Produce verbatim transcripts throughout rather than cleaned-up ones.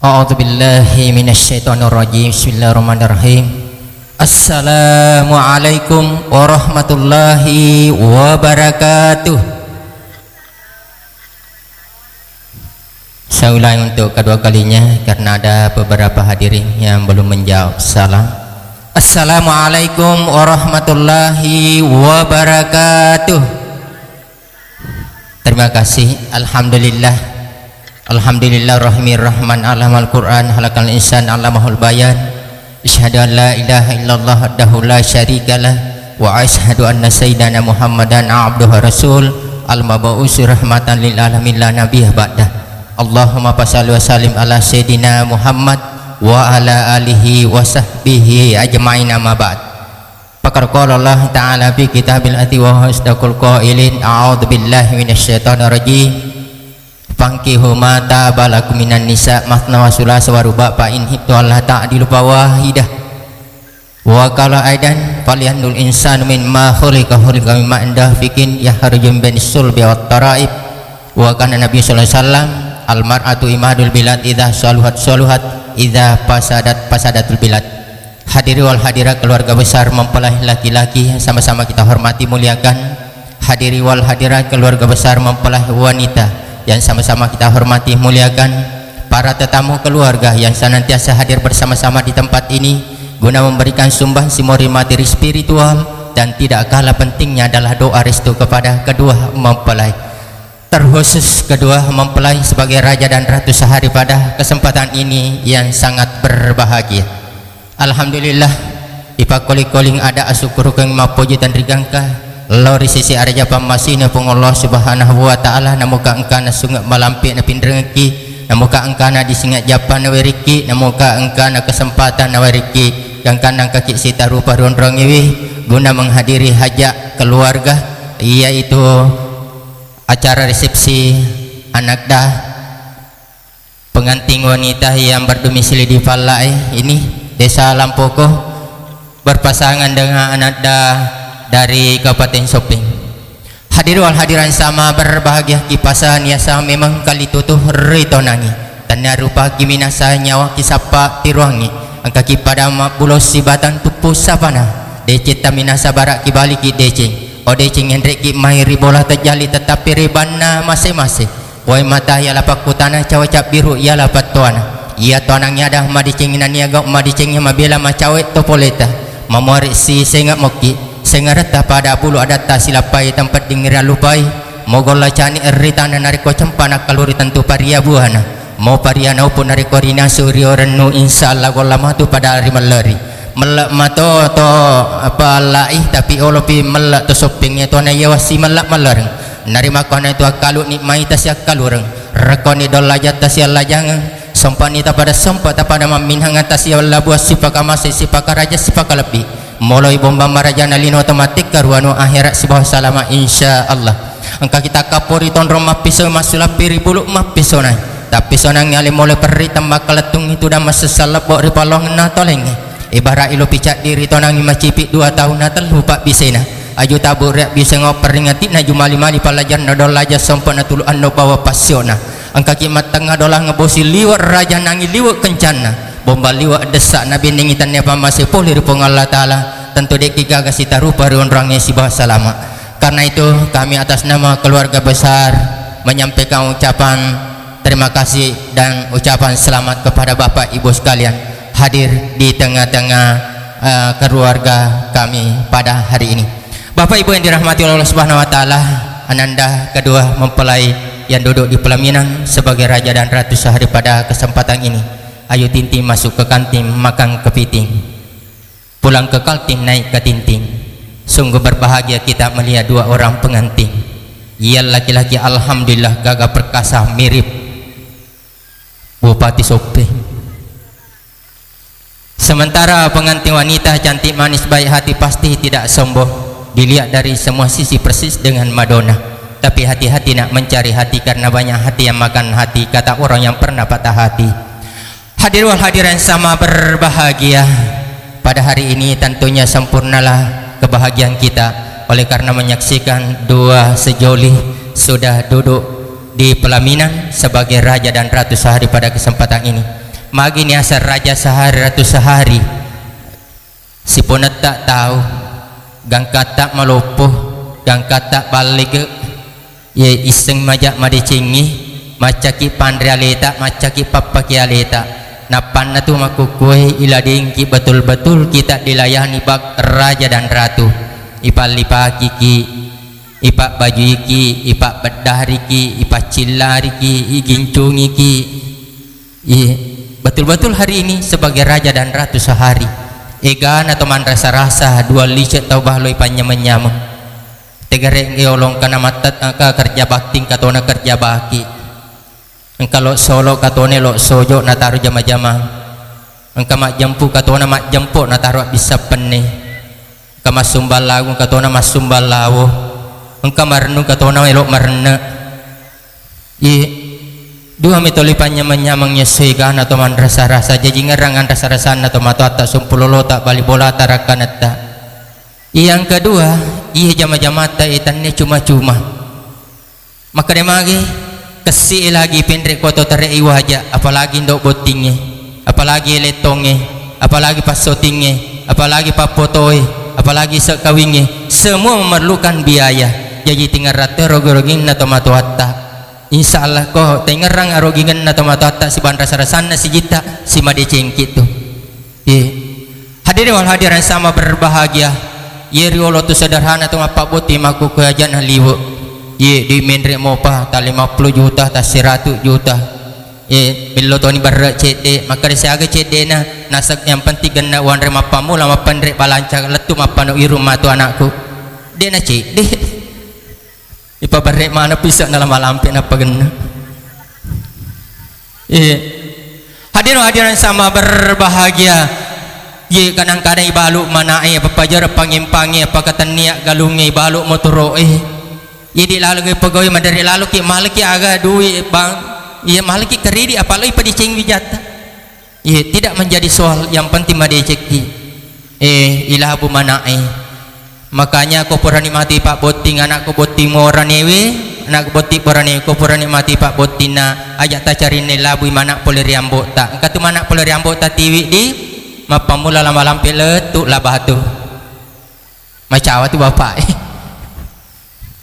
A'udzubillahi minasyaitonirrajim. Bismillahirrahmanirrahim. Assalamualaikum warahmatullahi wabarakatuh. Saya ulangi untuk kedua kalinya karena ada beberapa hadirin yang belum menjawab salam. Assalamualaikum warahmatullahi wabarakatuh. Terima kasih. Alhamdulillah. Alhamdulillah rahmi rahman, alamal Quran, halakal insan, alamahul bayan. Asyhadu an la ilaha illallah wahdahu la syarikalah, wa asyhadu anna sayyidana Muhammadan abduhu wa rasul, al mab'usi rahmatan lil alamin la nabiyya ba'dah. Allahumma fasalli wa sallim ala sayyidina Muhammad wa ala alihi wa sahbihi ajma'in, amma ba'd. Faqad qala Allah ta'ala fi kitabil azim wa huwa asdaqul qailin, a'udzu billahi minasy syaithanir rajim. Fankihu ma taba lakum minan nisa matsna wa tsulasa wa ruba, fa in khiftum alla ta'dilu fawahidah. Wa qala aidan, falyanzuril insanu mimma khuliqa, khuliqa min ma'in dafiqin yakhruju min bainis sulbi wat taraib. Wa kana Nabi sallallahu alaihi wasallam, al mar'atu imadul bilad, idza saluhat saluhat, idza fasadat fasadatul bilad. Hadirin wal hadirat keluarga besar mempelai laki-laki yang sama-sama kita hormati muliakan. Hadirin wal hadirat keluarga besar mempelai wanita yang sama-sama kita hormati muliakan. Para tetamu keluarga yang senantiasa hadir bersama-sama di tempat ini guna memberikan sumbangsi mori materi spiritual, dan tidak kalah pentingnya adalah doa restu kepada kedua mempelai. Terkhusus kedua mempelai sebagai raja dan ratu sehari pada kesempatan ini yang sangat berbahagia. Alhamdulillah, ipakkoli-koling ada asukkurukeng mappoji tenrigangka lao ri sisi araja pammasina Puang Allah Subhanahu wa Ta'ala, namuka engkana sunge malampe napinrengekki, namuka engkana disinga jappa nawerikki, namuka engkana kesempatan nawerikki, gangkanna engkaki sitarupa ri onrongiwi guna menghadiri hajat keluarga, yaitu acara resepsi anakda pengantin wanita yang berdomisili di Pallae ini, Desa Lampoko, berpasangan dengan anakda dari Kabupaten Soppeng. Hadirin wal hadirat sama berbahagia, kipasan yasa memang kali tutuh ri tonangi. Tannia rupaki minasa nyawa kisappa tiruangi. Engkaki pada mabbulo sibatang tuppu sapana. Deceng taminasa bara kibaliki deceng. O deceng, enrekki mai ri bola terjali, tetapi ri banna mase-mase. Wae mata yala pakkutana, cawa cabbiru yala pattoana. Iya tonang yada madecengi naniaga madecengi mabela macawe to poleta. Mamuare si senga mokki, sengaretta pada bulu adatta silappai tempat dingiri allupai. Mogolla cani ri tana narekko cempa nakkaluri tentu paria buana. Mo paria naupu narekko rinasu rio rennu, insya Allah golla matu pada ri melleri. Melle mato to pallai, tapi olopi melle to soppingnge to na iya wassi melle mellereng. Narimakkuana itu akkalu nikmai tasiakkalureng. Rekkoni dollajatta siallajangeng, sompani tapada sompa tapada mamminhang atta siallabuang sipakamasei, sipakaraja, sipakalebbi. Moloi bombang marajana lino to matekka ruanu akhirat sibawa salama, insya Allah. Engka kita kappori tonrong mappiso massulappi ri pulu mappisonai. Tappisonangngi ale mole perri temmakkalettungngi tudang massessa lebbo ri palongenna tolengnge. Ibarat ilo picaddi ri tonangngi macipi dua taunna tellu pabbisena. Aju tabu ria bisengau peringati na jumali-mali pallajanna dollaja sompa na tulu anno bawa passiona. Engkaki mattengnga dolang bosi liwe raja nangi liwe kencanna. Bomba liwe dessa na bennengi tannia pammase pole ri Puang Allah Ta'ala. Tentu dekki gaga sitarupa ri onrangnge sibawa salama. Karena itu, kami atas nama keluarga besar menyampaikan ucapan terima kasih dan ucapan selamat kepada Bapak Ibu sekalian hadir di tengah-tengah, eh, keluarga kami pada hari ini. Bapak Ibu yang dirahmati oleh Allah Subhanahu wa Ta'ala, ananda kedua mempelai yang duduk di pelaminan sebagai raja dan ratu sehari pada kesempatan ini. Ayo tinting masuk ke kantin, makan kepiting. Pulang ke kalting naik ke tinting. Sungguh berbahagia kita melihat dua orang pengantin. Yang laki-laki alhamdulillah gagah perkasa, mirip Bupati Soppeng. Sementara pengantin wanita cantik, manis, baik hati, pasti tidak sombong. Dilihat dari semua sisi persis dengan Madonna. Tapi hati-hati nak mencari hati, karena banyak hati yang makan hati, kata orang yang pernah patah hati. Hadir wal hadirin sama berbahagia. Pada hari ini tentunya sempurnalah kebahagiaan kita oleh karena menyaksikan dua sejoli sudah duduk di pelaminan sebagai raja dan ratu sehari pada kesempatan ini. Magi niaseng raja sehari ratu sehari? Siponetta tau, gangkatta maloppo, gangkatta ballege, ye isseng maja madecengngi, maccaki panre aleta, maccaki pappake aleta. Nappanna tu makkukkuwe iladengki betul-betul kita dilayani bak raja dan ratu. Ipallipakiki, ipabbajuiki, ipabbeddariki, ipaccillariki, igincungiki. Iye, betul-betul hari ini sebagai raja dan ratu sehari. Egana to manrasa-rasa, dua lice tau balo ipanyameng-nyameng. Tegare nge olong kana mattet, aka kerja bakti, engka tona kerja baki. Engka lo solo katone lo sojo nataro jama-jama. Engka majjempu katona majjempo nataro abbissa penne. Engka massumbang lagu katona massumbang lawo. Engka marennu katona elo marenne. Iye, dua metoli panyameng-nyameng yesso egana to manrasa-rasa, jaji ngerang anrasa-rasanna to matoatta, sumpulolota, bali bolata, rakkanetta. Yang kedua, iye jama-jamatta e tanne cuma-cuma. Makkeda magi, kessi e lagi penre koto tere i waja, apalagi ndo bottingnge, apalagi elettongnge, apalagi passotingnge, apalagi pappotoe, apalagi sekawingnge, semua memerlukan biaya. Jaji tingerang to rogi-roginna to matoatta. Insya Allah ko tengerang arogingenna to matoatta sibanrasa-rasanna sijitta simadecengki tu. Ye. Hadirin wal hadirat sama berbahagia. Ye riolo tu sederhana tu mappabbotti makkukkuwe ajana liwe. Ye di menre mopa ta lima puluh juta, ta seratus juta. Ye, bello toni berre cedde, makkeda siaga ceddena, nasek yang penting genna wanre mappammula, mappenre balanca lettu mappano irung matu anakku. De na cedde. Ipaberre maneng pisa nalama lampe nappa genna. Iye. Hadirin hadirat sama berbahagia. Iye, kadang-kadang ibalu manae, papajar pangimpange, pakatennia galunge, ibalu motoroe. Iye, di lalo ge pegawai madere lalo ki malaki aga dui bang. Iye, malaki keridi apalagi padiceng wijatta. Iye, tidak menjadi soal, yang penting madecekki. Eh, ilabu manae. Makanya ko purani mati pabbotting anakku botting moranewe, anakku botting boranewe, ko purani mati pabbottinna aja tacarinne labui mana pole ri ambotta. Engka tu mana pole ri ambotta tiwi di mappammula lama lampe lettu labatu. Macawa tu bapak.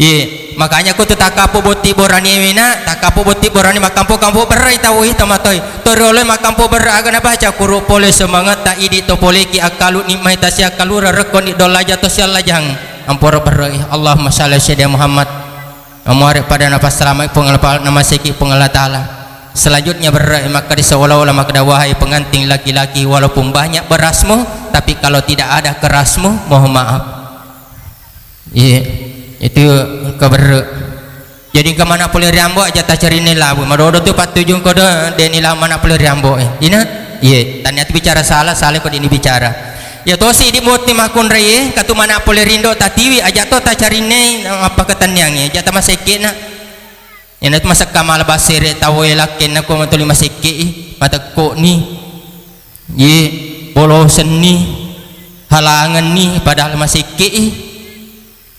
Iye, makanya ko tu takkapo botti borani wena, takkapo botti borani makkampo-kampo berrai tau ih tomatoi. Toriolo makkampo berra aga nabaca kuru pole semangat ta idi to poleki akkalu ni mai tasi akkalura rekko ni dollaja to siallajang. Amporo berrai. Allahumma shalli ala sayyidina Muhammad. Amuare pada nafas selamat pengelapa namaseki pengela taala. Selanjutnya berra makkeda seolah-olah makkeda wahai pengantin laki-laki walaupun banyak berasmu tapi kalau tidak ada kerasmu mohon maaf. Iya, itu engka berre. Jadi engka mana pole ri ambo aja tacarinne labu. Madodo tu pattujung kodo deni labu mana pole ri ambo e. Ina? Iya, tania tu bicara salah, salah ko deni bicara. Ya tosi di boti makunrai e, katu mana pole rindo tatiwi aja to tacarinne apa ketenniange, aja tamasekke na. Ina tu masekka mala basere tau e lakkenna ko matoli masekke i, matekko ni. Ye, bolosenni, halangenni, padahal masekke'i.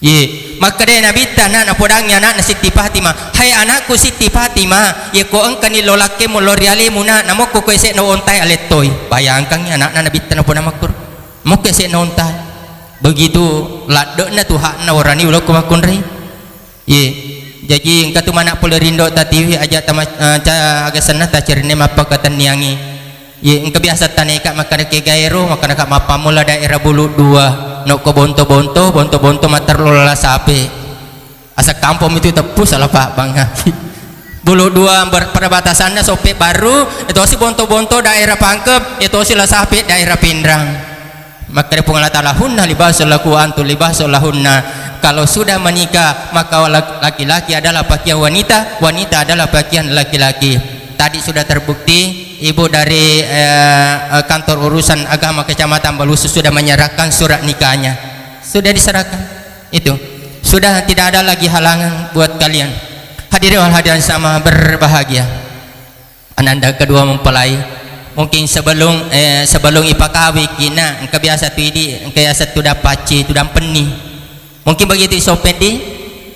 Ye, makkeda Nabitta, na napodangi anakna Sitti Fatimah, "Hai anakku Sitti Fatimah, ye ko engkani lo lakkemu lo ri alemu na, namokko ko ese'na ontae alettoi." Bayangkangngi anakna Nabitta napoda makkuro, "Mokko ese'na ontae." Begitu ladde'na tu hakna orani ulokko makkunrai. Ye, jaji engka tu mana pole rindo tatiwi aja tama, eh, ca, aga senna tacerine mappakatenniangi. Ye, engka biasa taneka makkada ke gaero, makkada ka mappammula daerah Bulu Dua, nokko Bonto-Bonto, Bonto-Bonto matterlo lala sape. Asa kampong itu teppu salah paham. Bulu Dua ber-, perbatasanna Soppe Baru, itu si Bonto-Bonto daerah Pangkep, itu si Lasape daerah Pinrang. Makkeda Puang Allah Ta'ala, "Hunna libasul laku wa antum libasul lahunna." Kalau sudah menikah, maka lak-, laki-laki adalah pakaian wanita, wanita adalah pakaian laki-laki. Tadi sudah terbukti, ibu dari, eh, eh, kantor urusan agama Kecamatan Balusu sudah menyerahkan surat nikahnya. Sudah diserahkan. Itu. Sudah tidak ada lagi halangan buat kalian. Hadirin wal hadirat sama berbahagia. Ananda kedua mempelai, mungkin sebelum, eh, sebelum ipakawiki na, engka biasa tu idi, engka yaseng tu dapacci, tu dampenni. Mungkin begitu isoppeng di,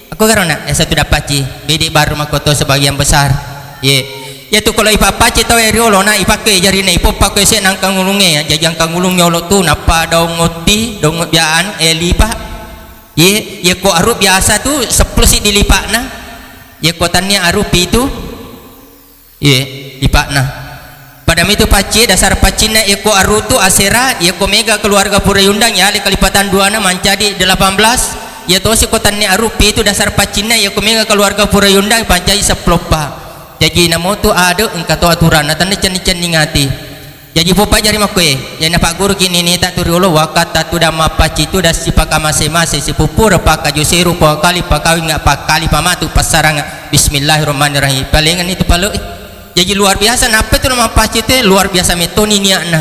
aku karo na, yaseng tu dapacci, bede baru makkoto sebagian besar. Ye. Iyatu ko lo ipappaci tau e riolo na ipakke jarine ipoppa ko ese nangka ngulunge, jaji angka ngulung yolo tu nappa daung otti, daung biaan, e lipa. Ye, ye ko aru biasa tu seppulo siddi lipakna. Ye ko tannia aru pitu, ye, lipakna. Pada mitu pacci, dasar paccinna ye ko aru tu asera, ye ko mega keluarga pura yundang, yale kalipatan duana mancaji delapan belas, ye tosi ko tannia aru pitu dasar paccinna ye ko mega keluarga pura yundang mancaji seppulo eppa. Jaji namo tu ade engka to aturanna, tenna cenning-cenning ati. Jaji poppa jari makkoe, jaji napagguruki ninita tu riolo, wakkatta tu dan mappacci tu dan sipaka mase-mase, sipuppura pakaju seru, pakali pakawinga, pakali pamatu passaranga. Bismillahirrahmanirrahim. Palengenni tu pale'i. Jaji luar biasa, nappa tu na mappacci te, luar biasa metoni niatna.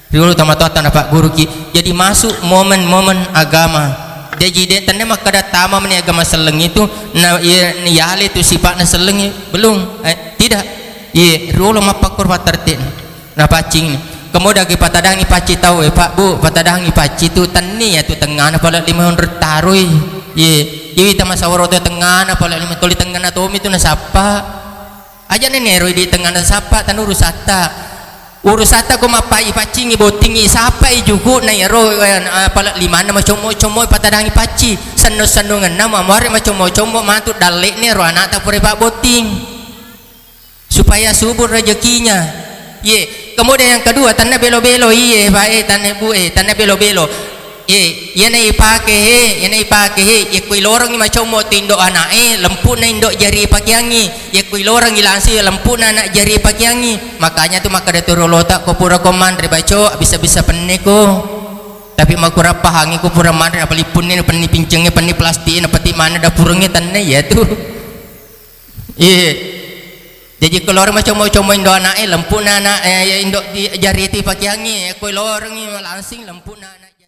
Riolo tomatoatta napagguruki. Jadi masuk momen-momen agama. Jaji de' tenna makkeda tama meni agama selleng itu, na, iya, yale tu sipakna selleng, belum. Eh, tidak. Iye, riolo mappakkoro pattertibna. Napaccing. Kemudian ki patadangi pacci tau, eh, Pak, Bu, patadangi pacci tu tennia tu tengngana pale lima onrong taroi. Iye, iwi tama sawaro tu tengngana pale lima, toli tengngana tomi tu nasappa. Aja' nenero di tengngana sappa, tanu urusatta. Urusatta ko mappai paccingi bottingi, sappai juku' na iyaro, eh, pale limanna macommo-commo patadangi pacci. Senno-sennongenna mamuare macommo-commo matu dalle'ne ro ana'ta pura pabotting. Supaya subur rezekinya. Ye, kemudian yang kedua, tanna belo-belo, iye, Pak, eh, tanna Bu, eh, tanna belo-belo. Ye, iyana ipake he, iyana ipake he, ye ko ilorengi macommo tu indo' ana'e, lempuna indo' jari pakeangi, ye ko ilorengi langsung, lempuna ana' jari pakeangi. Makanya tu makkeda tu riolota, ko pura ko manre baco, bisa-bisa penne ko. Tapi makurang pahangi ko pura manre, apa lippunni, penni pincengnge, penni plastik, na peti mana dapurengnge, tanna iya tu. Iye. Jaji ko loreng macommo-commo indo' ana'e, lempuna ana', eh, indo' di, jari tu ipakeangi, eh, ko ilorengi langsing lempuna ana'.